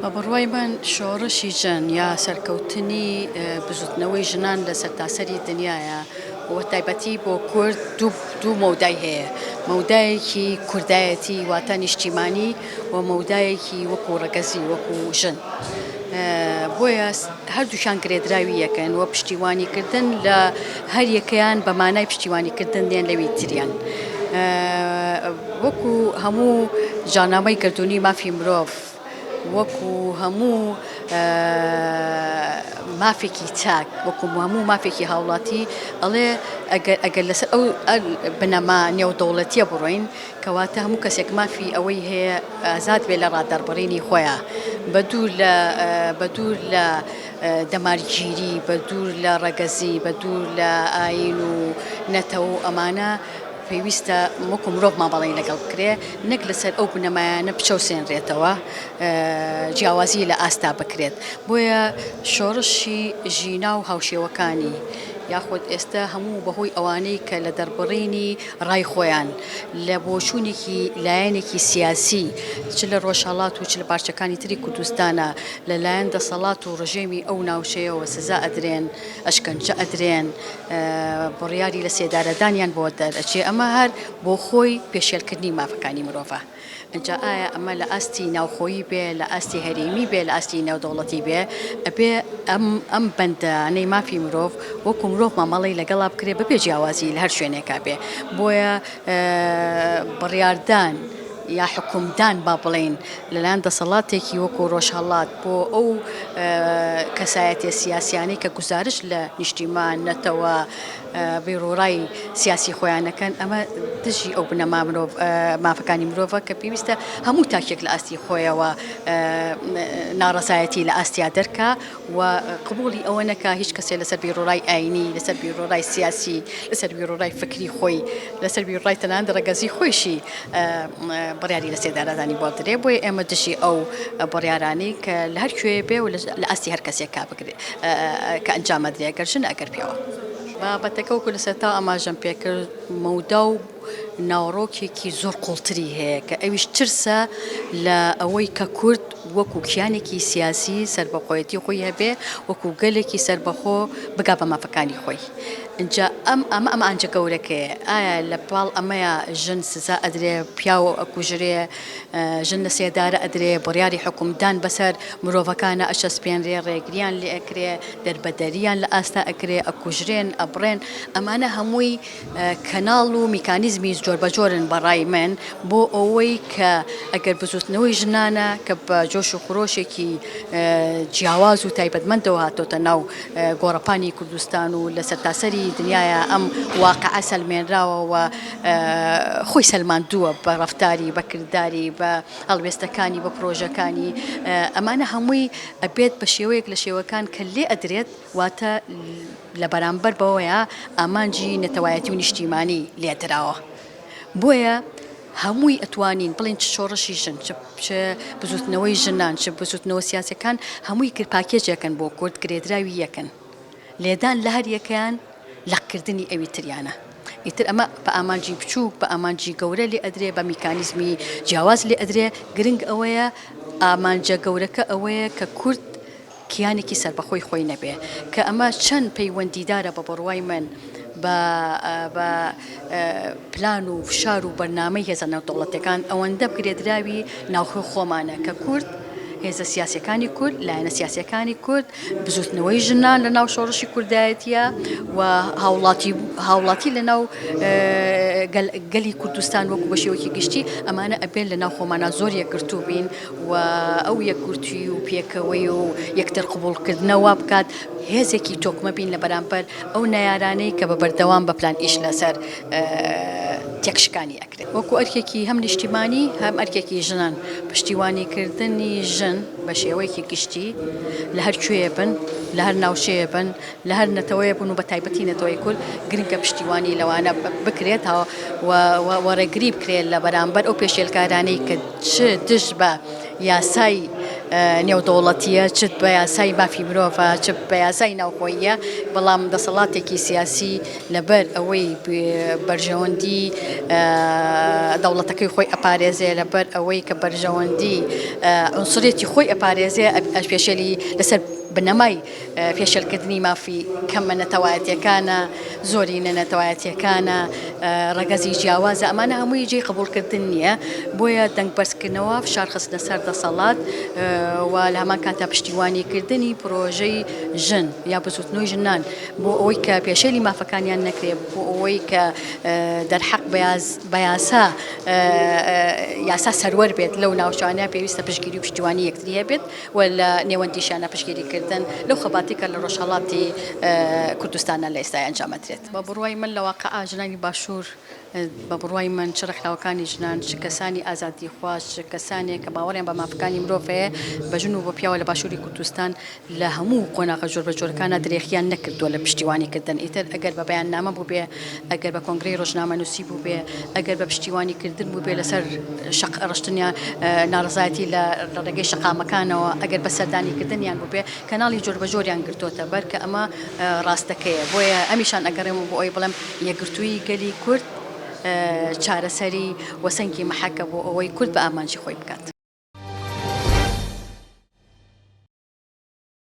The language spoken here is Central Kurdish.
بە بڕوای من شۆڕشی ژن یا سەرکەوتنی بزوتنەوەی ژنان لە سەرتاسەری دنیایا و تایبەتی بۆ کورد دوو مەودای هەیە، مەودایەکی کوردایەتی واتە نیشتیمانی و مەودایەکی وەکو ڕەگەزی وەکو ژن. بۆیە هەردووکیان گرێدراوی یەکن و پشتیوانی کردن لە هەر یەکەیان بە مانای پشتیوانی کردن دێن لەوی تریان. وەکو هەموو جانامەی گەردوونی مافی مرۆڤ، وەکو هەموو مافێکی تاک، وەکو هەموو مافێکی هاوڵاتی ئەڵێ ئەگەر لەسەر ئەو بنەما نێودەوڵەتیە بڕۆین کەواتە هەموو کەسێک مافی ئەوەی هەیە ئازاد بێت لە ڕادەربڕینی خۆیا بە دوور لە بە دوور لە دەمارگیری بە دوور لە ڕەگەزی بە دوور لە ئایین و نەتەوە و ئەمانە پێویستە وەکو مرۆڤ مامەڵەی لەگەڵ بکرێ نەک لەسەر ئەو بنەمایانە بچەوسێنرێتەوە جیاوازی لە ئاستا بکرێت بۆیە شۆڕشی ژینا و هاوشێوەکانی یاخود ئێستا هەموو بەهۆی ئەوانەی کە لە دەربڕینی ڕای خۆیان لە بۆچوونێکی لایەنێکی سیاسی چ لە ڕۆژهەڵات و چ لە پارچەکانی تری کوردستانە لە لایەن دەسەڵات و ڕژێمی ئەو ناوچەیەوە سزا ئەدرێن ئەشکەنجە ئەدرێن بڕیاری لە سێدارەدانیان بۆ دەرئەچێ ئەمە هەر بۆ خۆی پێشێلکردنی مافەکانی مرۆڤە. ئینجا ئایا ئەمە لە ئاستی ناوخۆیی بێ، لە ئاستی هەرێمی بێ، لە ئاستی نێودەوڵەتی بێ، ئەبێ ئەم ئەم بەندانەی مافی مرۆڤ وەکو مرۆڤ مامەڵەی لەگەڵا بکرێ بەبێ جیاوازی لە هەر شوێنێکا بێ. بۆیە بڕیاردان یا حوکمدان با بڵێین لەلایەن دەسەڵاتێکی وەکو ڕۆژهەڵات بۆ ئەو کەسایەتیە سیاسیانەی کە گوزارشت لە نیشتیمان، نەتەوە، بیروڕای سیاسی خۆیان نەکەن، ئەمە دژی ئەو بنەما مرۆڤ مافەکانی مرۆڤە کە پێویستە هەموو تاکێک لە ئاستی خۆیەوە ناڕەزایەتی لە ئاستیا دەرکا و قبوڵی ئەوە نەکا هیچ کەسێ لەسەر بیروڕای ئاینی، لەسەر بیروڕای سیاسی، لەسەر بیروڕای فکری خۆی، لەسەر بیروڕای تەنانەت ڕەگەزی خۆیشی بڕیاری لەسێدارەدانی بۆ بدرێ. بۆیە ئێمە دژی ئەو بڕیارانەی کە لە هەر کوێ بێ و لە ئاستی هەر کەسێکا بگرێ کە ئەنجام ئەدرێ گەر ژن ئەگەر پیاوە. بابەتەکە وەکو لە سەرەتاوە ئاماژەم پێکرد مەودا و ناوەڕۆکێکی زۆر قوڵتری هەیە کە ئەویش ترسە لە ئەوەی کە کورد وەکو کیانێکی سیاسی سەربەخۆیەتی خۆی هەبێ وەکو گەلێکی سەربەخۆ بگا بە مافەکانی خۆی. ئینجا ئەم ئەمە ئامانجە گەورەکەیە ئایا لە پاڵ ئەمەیا ژن سزا ئەدرێ پیاو ئەکوژرێ ژن لە سێدارە ئەدرێ، بڕیاری حوکمدان بەسەر مرۆڤەکانا ئەچەسپێنرێ، ڕێگریان لێ ئەکرێ، دەربەدەریان لە ئاستا ئەکرێ، ئەکوژرێن، ئەبڕێن، ئەمانە هەمووی کەناڵ و میکانیزمی جۆربەجۆرن بە ڕای من بۆ ئەوەی کە ئەگەر بزووتنەوەی ژنانە کە بە جۆش و خرۆشێکی جیاواز و تایبەتمەندەوە هاتۆتە ناو گۆڕەپانی کوردستان و لە سەرتاسەری دنیایا ئەم واقعە سەلمێنراوە و خۆی سەلماندووە بە ڕەفتاری، بە کرداری، بە هەڵوێستەکانی، بە پرۆژەکانی، ئەمانە هەمووی ئەبێت بە شێوەیەک لە شێوەکان کە لێ ئەدرێت واتە لە بەرامبەر بەوەیە ئامانجی نەتەوایەتی و نیشتیمانی لێ دراوە. بۆیە هەمووی ئەتوانین بڵێین چ شۆڕشی ژن، چ چ بزووتنەوەی ژنان، چ بزووتنەوە سیاسیەکان هەمووی پاکێجێکن بۆ کورد، گرێدراوی یەکن. لێدان لە هەر یەکەیان لەقکردنی ئەوی تریانە. ئیتر ئەمە بە ئامانجی بچووک، بە ئامانجی گەورە لێ ئەدرێ، بە میکانیزمی جیاواز لێ ئەدرێ، گرنگ ئەوەیە ئامانجە گەورەکە ئەوەیە کە کورد کیانێکی سەربەخۆی خۆی نەبێ، کە ئەمە چەند پەیوەندیدارە بە بڕوای من بە بە پلان و فشار و بەرنامەی هێزە نێودەوڵەتیەکان ئەوەندە گرێدراوی ناوخۆی خۆمانە کە کورد هێزە سیاسیەکانی کورد، لایەنە سیاسیەکانی کورد، بزوتنەوەی ژنان لە ناو شۆڕشی کوردایەتیە و هاوڵاتی هاوڵاتی لە ناو گەلی کوردستان وەکو بە شێوەیەکی گشتی ئەمانە ئەبێت لە ناو خۆمانە زۆر یەکگرتوو بین و ئەو یەکگرتووی و پێکەوەی و یەکتر قبوڵکردنە وا بکات هێزێکی تۆکمە بین لە بەرامبەر ئەو نەیارانەی کە بە بەردەوام بە پلان ئیش لەسەر تێکشکانی ئەکرێت. وەکو ئەرکێکی هەم نیشتیمانی هەم ئەرکێکی ژنان پشتیوانی کردنی ژن بە شێوەیەکی گشتی لە هەر کوێیە بن لە هەر ناوچەیە بن لە هەر نەتەوەیە بن و بە تایبەتی نەتەوەی کورد گرنگە پشتیوانی لەوانە بکرێت و ڕێگری بکرێت لە بەرامبەر ئەو پێشێلکارانەی کە چ دژ بە یاسای. نێودەوڵەتییە، چ بە یاسای مافی مرۆڤە، چ بە یاسای ناوخۆییە، بەڵام دەسەڵاتێکی سیاسی لەبەر ئەوەی بەرژەوەندی دەوڵەتەکەی خۆی ئەپارێزێ، لەبەر ئەوەی کە بەرژەوەندی عونسریەتی خۆی ئەپارێزێ، پێشێلی لەسەر بنەمای پێشێلکردنی مافی کەمە نەتەوایەتیەکانە، زۆرینە نەتەوایەتیەکانە، ڕەگەزی جیاوازە، ئەمانە هەمووی جێی قبوڵکردن نییە، بۆیە دەنگ بەرزکردنەوە، فشار خستنە سەر دەسەڵات و لە هەمان کاتدا پشتیوانیکردنی پرۆژەی ژن یا بزوتنەوەی ژنان بۆ ئەوەی کە پێشێلی مافەکانیان نەکرێت، بۆ ئەوەی کە دەرحەق بە یاسا یاسا سەروەر بێت لەو ناوچانە پێویستە پشتگیری و پشتیوانی یەکتری هەبێت. و لە نێوەندیشیانە پشتگیری کردن لەو خەباتی کە لە ڕۆژهەڵاتی کوردستانە لە ئێستای ئەنجام ئەدرێت. بە بڕوای من لە واقعا ژنانی باشوور بە بڕوای من چ ڕێکخراوەکانی ژنان چ کەسانی ئازادیخواز چ کەسانێک کە باوەڕیان بە مافەکانی مرۆڤ هەیە بە ژن و بە پیاوە لە باشووری کوردستان لە هەموو قۆناغە جۆربەجۆرەکانا درێخیان نەکردووە لە پشتیوانی کردن ئیتر ئەگەر بە بەیاننامە بووبێ ئەگەر بە کۆنگرەی ڕۆژنامەنووسی بووبێ ئەگەر بە پشتیوانی کردن بووبێ لەسەر شەق ڕشتنیان ناڕەزایەتی لە ڕێگەی شەقامەکانەوە ئەگەر بە سەردانی کردنیان بووبێ کەناڵی جۆربەجۆریان گرتۆتە بەر کە ئەمە ڕاستەکەیە بۆیە ئەمیشان ئەگەڕێمەوە بۆ ئەوەی بڵێم یەکگرتوویی گەلی کورد چارەسەری و سەنگی مەحەکە بۆ ئەوەی کورد بە ئامانجی خۆی بگات.